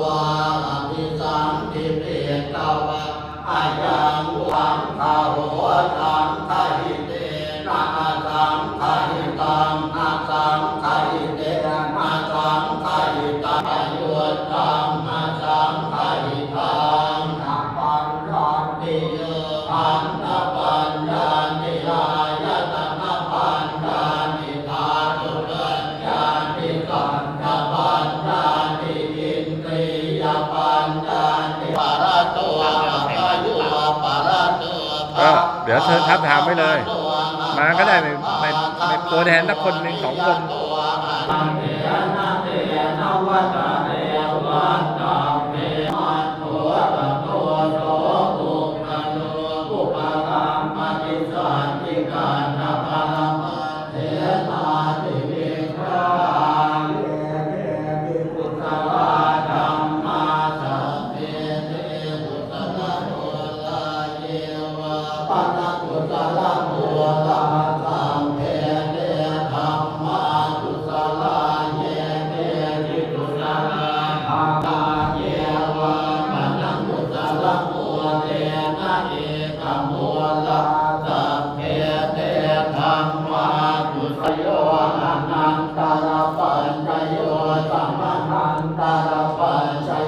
ວາ ອະພິສັງທິພິກຂະວາ ອະຍັງ ສັງຄະໂຫ ສັງຄະຫິເຕນະ ອະສັງຄະຫິຕັງ ອະສັງຄະຫິເຕນະ ສັງຄະຫິຕັງ ປະຍຸດຕັງ ອະສັງຄະຫິຕັງ ນະປັນຍັນຕິ ຂັນທະປັນຍັນຕິ ອາຍະຕະນະປັນຍັນຕິ ທາຕຸປັນ ຍານິ ສັນຍາປັນຍານິ ອິນດຣີຍະປັນຍານິ ປະລະໂຕ ອະພະໂຍ ປະລະໂຕ ເອີ ເດີຍເຊີນ ຖາມໄປເລີຍ ມາກໍໄດ້ ໃຫ້ ໃຫ້ຕົວແທນສັກຄົນໜຶ່ງສອງຄົນ ເທນະ ເທນະ ວັດຕະເລ ວັດຕະເມ ມັດໂທ ຕະໂຕ ໂສ ໂພ ປຸກຄະລາ ປະຕິສັນຕິ ກັນທະພະລະມະ ເທນາທິວິກຂະ ເຍ ເກ ເກ ເກ ກຸສະລາ ທຳມາ ສັບເພ ເທ ກຸສະລະມູລາ ເຍ ວາ ປະນະ ກຸສະລະມູລາ ສັບເພ ເທ ທຳມາ ກຸສະລາ ເຍ ເກ ເກ ກຸສະລາ ທຳມາ ເຍ ວາ ປະນະ ກຸສະລະມູເລນະ ເອ ກະມູລາ ສັບເພ ເທ ທຳມາ ກຸສະໂຍ ອະນັນຕະລະປັນຈະໂຍ ສະມະນັນຕະລະປັນຈະ